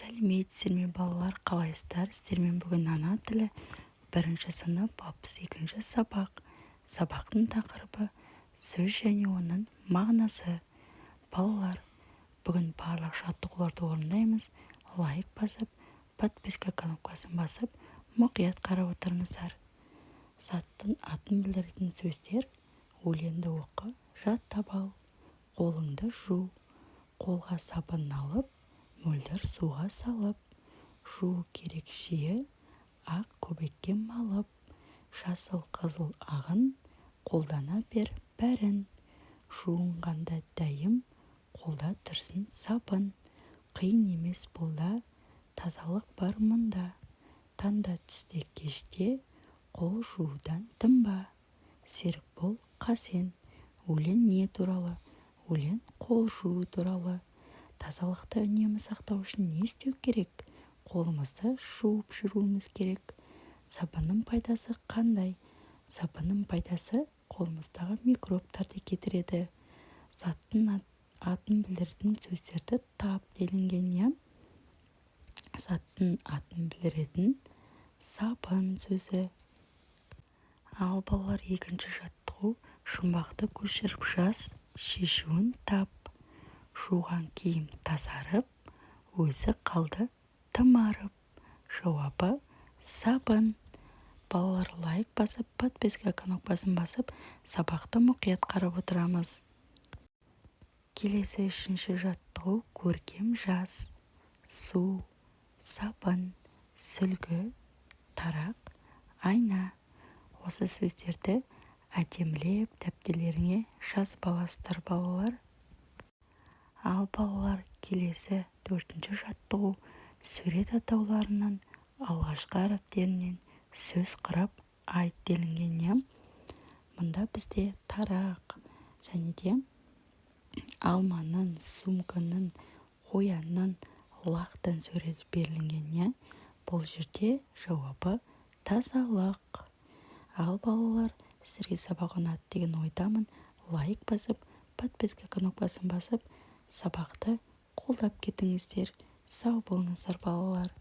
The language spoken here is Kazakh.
Сәлеметсіздер ме, балалар! Қалайсыздар? Сіздермен бүгін ана тілі, бірінші сынып, 62-ші сабақ. Сабақтың тақырыбы: сөз және оның мағынасы. Балалар, бүгін барлық жаттығуларды орындаймыз. Лайк басып, подписка кнопкасын басып, мұқият қарап отырыңыздар. Заттың атын білдіретін сөздер. Өлеңді оқы, жаттап ал. Қолыңды жу. Қолға сабын алып, мөлдір суға салып, жуу керек жиі, ақ көбікке малып. Жасыл, қызыл ағын, қолдана бер бәрін. Жуынғанда дәйім қолда тұрсын сабын. Қиын емес бұл да, тазалық бар мұнда. Таңда, түсте, кеште қол жуудан тынба. Серікбол Қасен. Өлең не туралы? Өлең қол жуу туралы. Тазалықты үнемі сақтау үшін не істеу керек? Қолымызды жуып жүруіміз керек. Сабынның пайдасы қандай? Сабынның пайдасы: қолымыздағы микробтарды кетіреді. Заттың атын білдіретін сөздерді тап делінген, иә. Заттың атын білдіретін сабын сөзі. Ал, балалар, екінші жаттығу: жұмбақты көшіріп жаз, шешуін тап. Жуған киім тазарып, өзі қалды тым арып. Жауабы: сабын. Балалар, лайк басып, подписка кнопкасын басып, сабақты мұқият қарап отырамыз. Келесі үшінші жаттығу: көркем жаз. Су, сабын, сүлгі, тарақ, айна. Осы сөздерді әдемілеп дәптерлеріңе жазып аласыздар, балалар. Ал, балалар, келесі төртінші жаттығу: сурет атауларының алғашқы әріптерінен сөз құрап айт делінген, иә. Мұнда бізде тарақ және де алманың, сумканың, қоянның, лақтың суреті берілген, иә. Бұл жерде жауабы: тазалық. Ал, балалар, сіздерге сабақ ұнады деген ойдамын. Лайк басып, подписка кнопкасын басып, сабақты қолдап кетіңіздер. Сау болыңыздар, балалар!